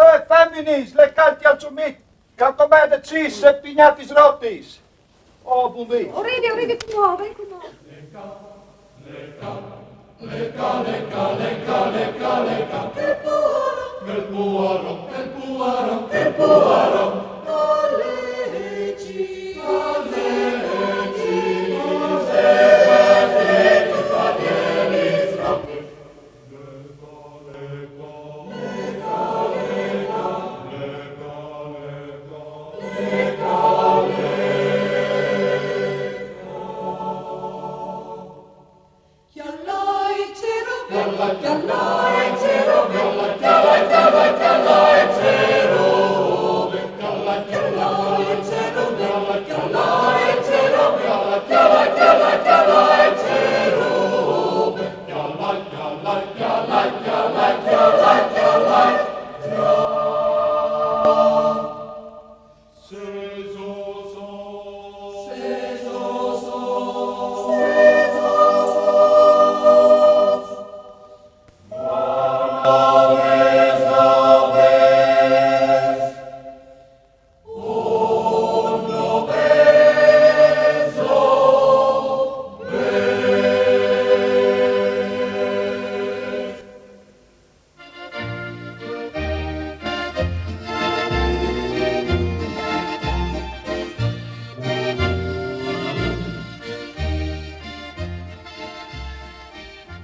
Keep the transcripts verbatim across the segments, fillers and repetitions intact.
Eh, feminis, le calti al ciumit, che com'è decis e pignatis rotis. Oh, bundì. Oridi, oridi, come, come.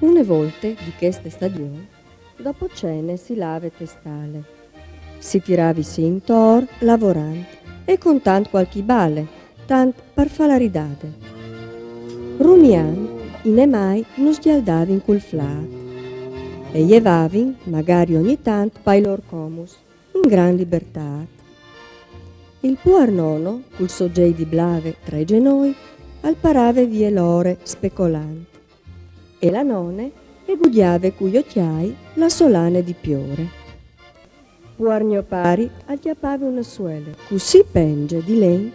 Une volte di cheste stagion, dopo cene si lave te stale. Si tiravi sì intor, lavorant e contant qualchi bale, tant par fà la ridade. Rumiant, i nemai nus sgialdavin cul flat e jevavin, magari ogni tant, pai lor comus, in gran libertât. Il puar nono, cul so gei di blave tra i genoi, al parave vie l'ore specolant, e la none e gugjave cui ocjâi la so lane di piore. Puar gno pari al cjapave une suele cussì pence di len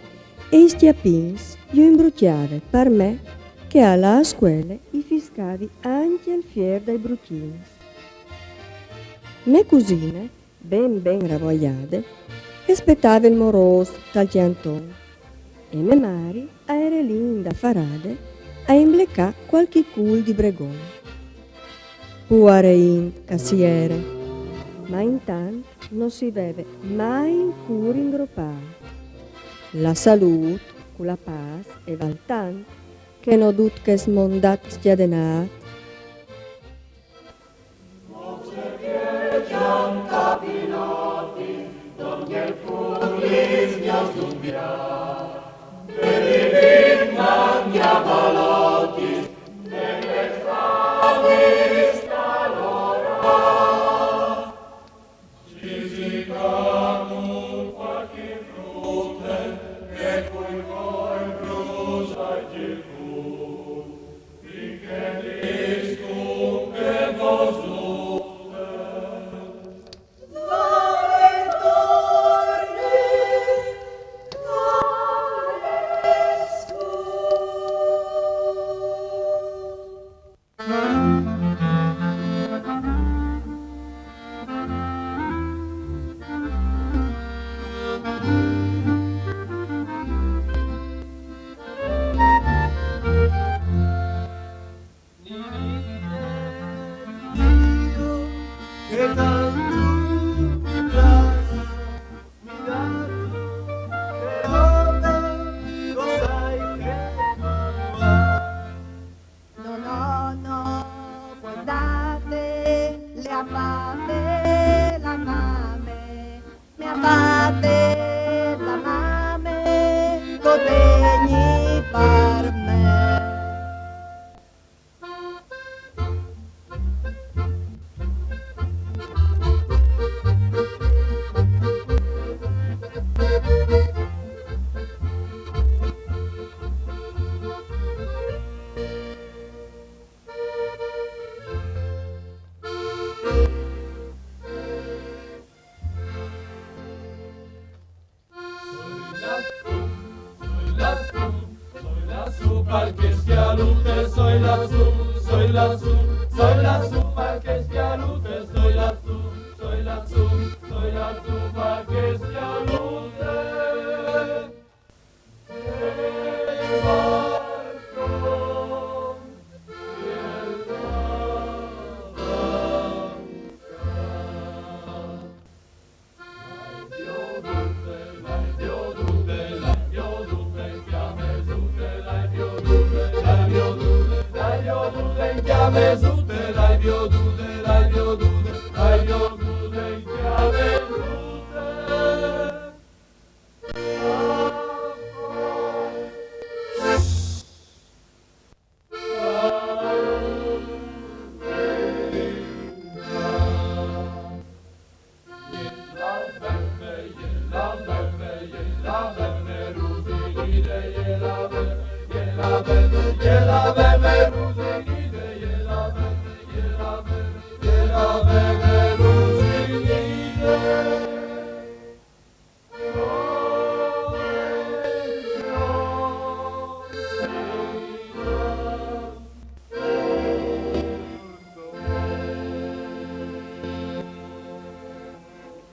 e i scjapins ju imbrucjave par me che a lâ a scuele i fiscavi ancje il fier dai brucjins. Me cusine, ben ben ravoiade, e spetave il morôs tal cjanton, e me mari a ere lì indafarade a imblecâ qualchi cûl di bregon. Puare int che si ere, ma intant no si veve mai il cûr ingropât. La salût cu la pâs e val tant, che no dut chest mondat scjadenât.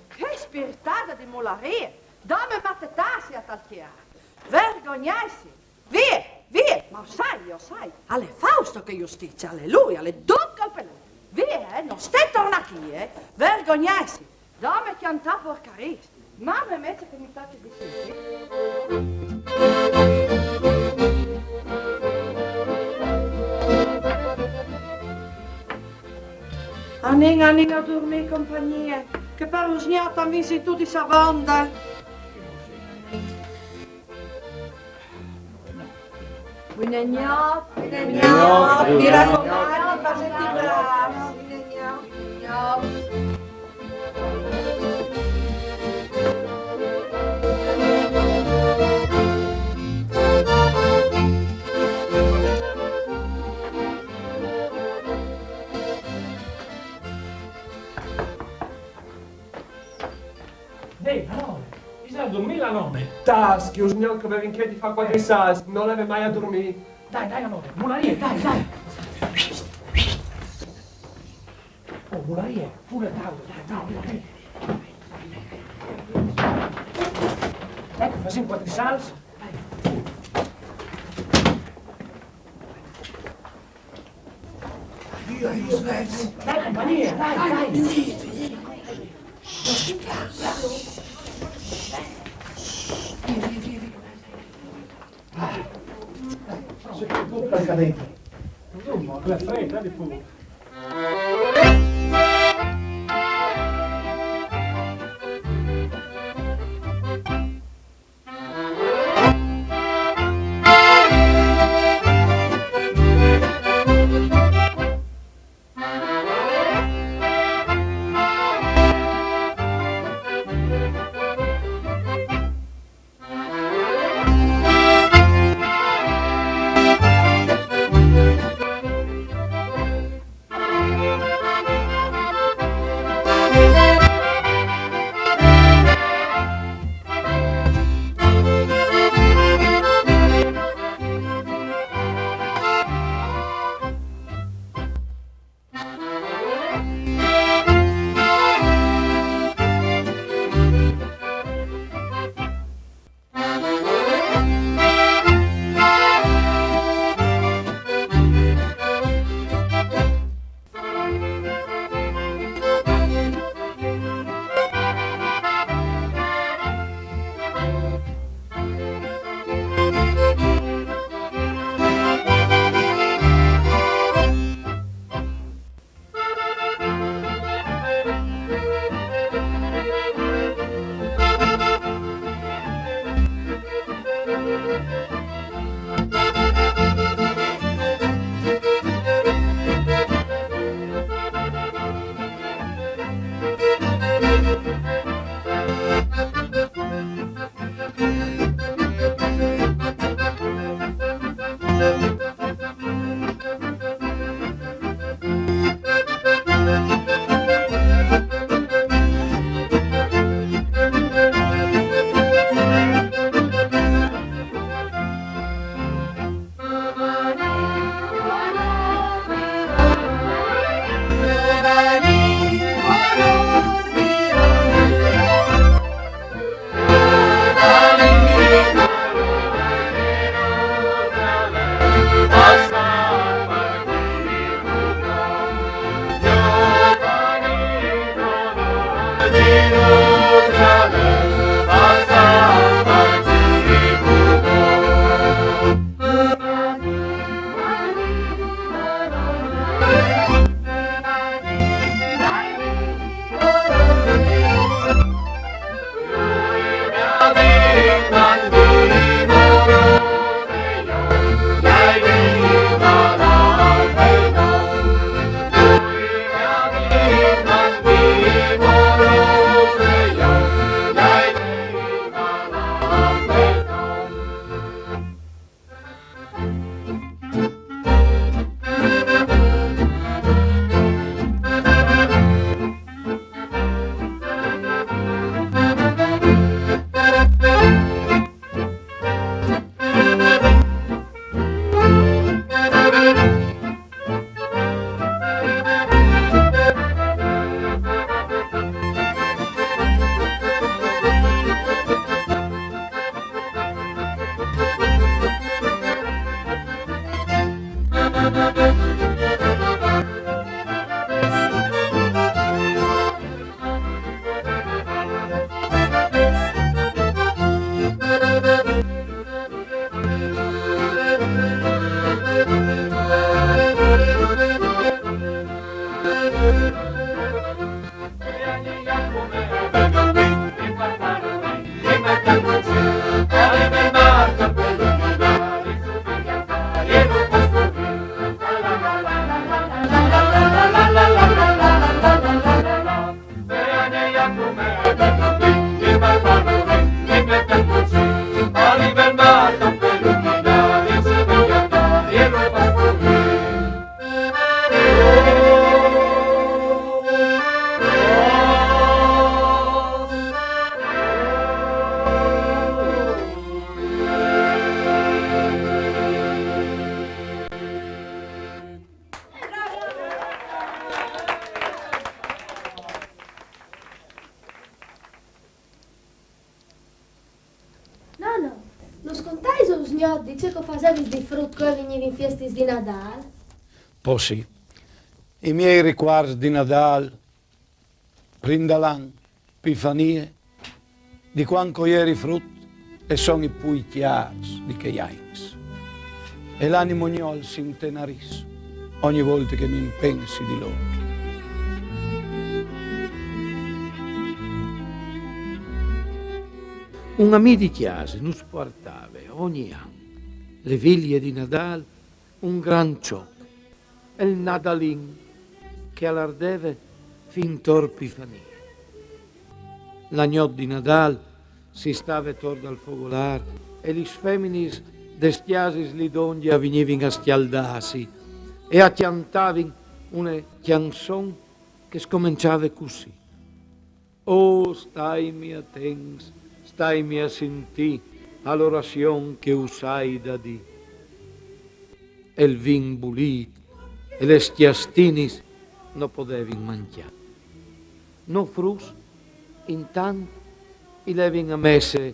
Che spirtada di mularie! Dame matetasi a tal chiar! Vergognaisi! Vie, vie! Ma sai, io sai! Alle Fausto che giustizia, alleluia, alle due colpe lui! Vie, eh? Non stai torna qui, eh? Vergognaisi! Dame chiantà porcarie! Mamma mia, che mi piace di sentire! Anin, anin a dormì, compagnie, che par usgnata mi si tu di savonda. Buine gnot, buine gnot, mi racomandi, fasiti brâf, buine gnot, buine gnot. Dai, no, ise a dormî la none. Tâs, che usgnò che o vevi ancje di fâ cuatri salts, no leve mai a dormî. Dai, dai, amore, mularie, dai, dai. Oh, mularie, pure, dai, dai, dai, dai. Eco, fasìn cuatri salts. Dai, compagnie, dai, dai. Insomma, la fretta di pure. Nono, nus contais usgnot di ce che o fasevis di frut co e vignivi in fiestis di Nadal? Po sì. I miei ricuards di Nadal, prin dal an, Pifanie, di cuant che o jeri frut, e son i plui cjârs di chei agns. E l'animo gnot si intenarìs ogni volte che mi impensi di lôr. Un amì di cjase nus puartave ogni an le vilie di Nadâl un grant çoc, il Nadalin, che al ardeve fin tor Pifanie. La gnot di Nadâl si stave tor dal fogolâr e lis feminis des cjasis li dongje a vignivin a scjaldâsi e a cjantavin une cjançon che scomençave cussì: Oh, staimi atents, staimi a sintî a l'orazion che us ai da dî. E il vin bulît e lis cjastinis no podevin mancjâ. Nô fruts, intant, i levin a messe,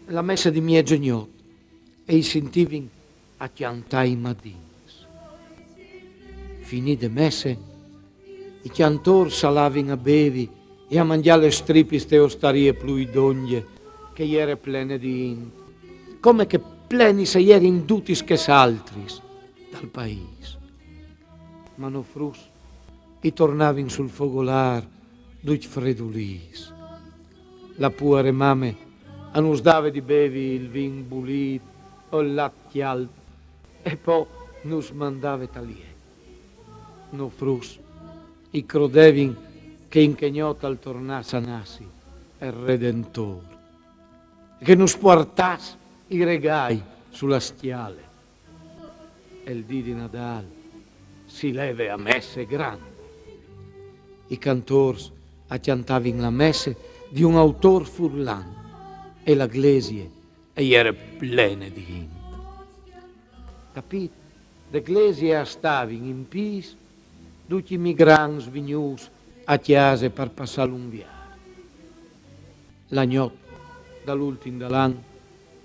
la messe di miezegnot, e i sintivin a cjantâ i madins. Finide messe, i cjantôrs a lavin a bevi e a mangjâ lis stripis te ostarie plui dongje, che e jere plene di int, come che plenis a jerin dutis chês altris dal paîs. Ma nô fruts i tornavin sul fogolâr ducj fredulîts. La puare mame a nus dave di bevi il vin bulît o il lat cjalt e po nus mandave tal jet. Nô fruts i crodevin che in chê gnot al tornàs a nassi il Redentôr e che nus puartàs i regâi su la scjale. E il dì di Nadâl si leve a messe grande. I cjantôrs a cjantavin la messe di un autôr furlan e la glesie e jere plene di int. Capît, de glesie a stavin in pîts ducj i migrants vignûts a cjase par passâ l'Unvier. La gnot dal ultin dal an,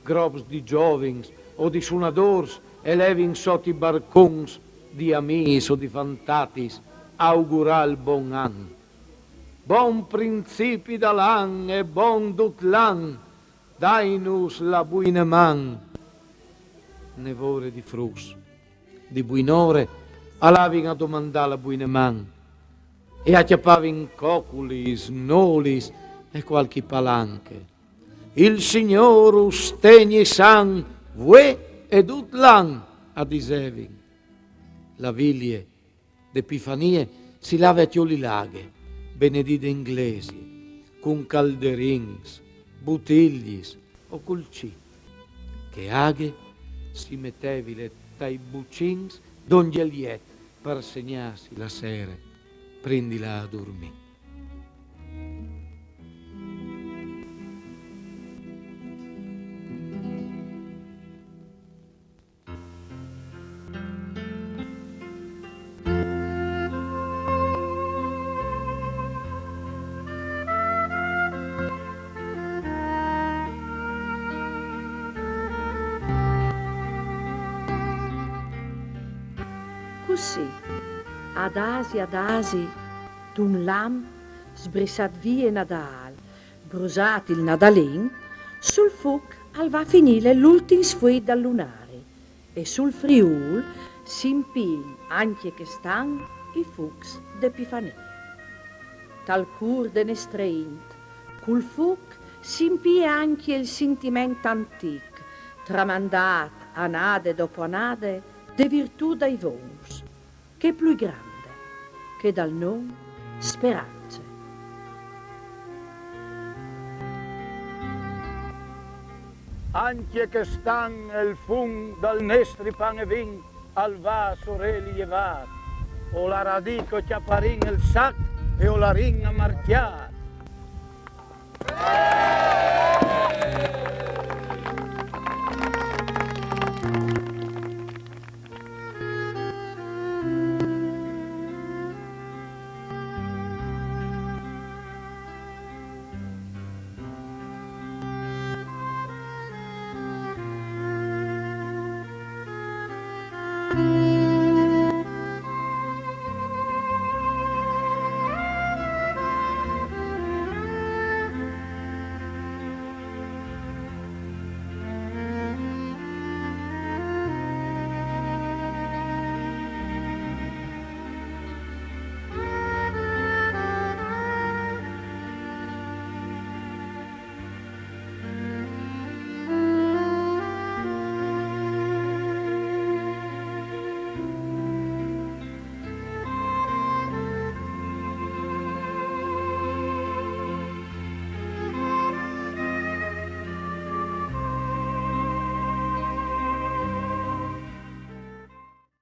grops di zovins o di sunadôrs e levin sot i barcons di amîs o di fantatis a augurâ il bon an. Bon principi dal an e bon dut l'an, dainus la buine man. Nevore di fruts, di buinore, a lavin a domandâ la buine man e a cjapavin coculis, nolis e cualchi palanche. Il Signôr us tegni san vuê e dut l'an, a disevin. La vilie de Pifanie si lave a cjoli l'aghe, benedide in glesie, cun calderins, butilis o cul cît. Chê aghe si metevile tai bucins dongje il jet par segnâsi la sere, prin di lâ a durmî. Sì, adasi adasi, d'un lam sbrissat vie Nadâl, brusât il Nadalin, sul fûc al va a finî l'ultin sfueit dal lunari, e sul Friûl si impiin ancje chest an i fûcs d'Epifanî. Tal cûr de nestre int, cul fûc si impie ancje il sintiment antîc, tramandât anade dopo anade de virtût dai vons, chê plui grande, chê dal non sperance. Ancje chest an il fum dal nestri pan e vin al va a soreli jevât, o la radic o cjaparìn il sac e o larìn a marcjât.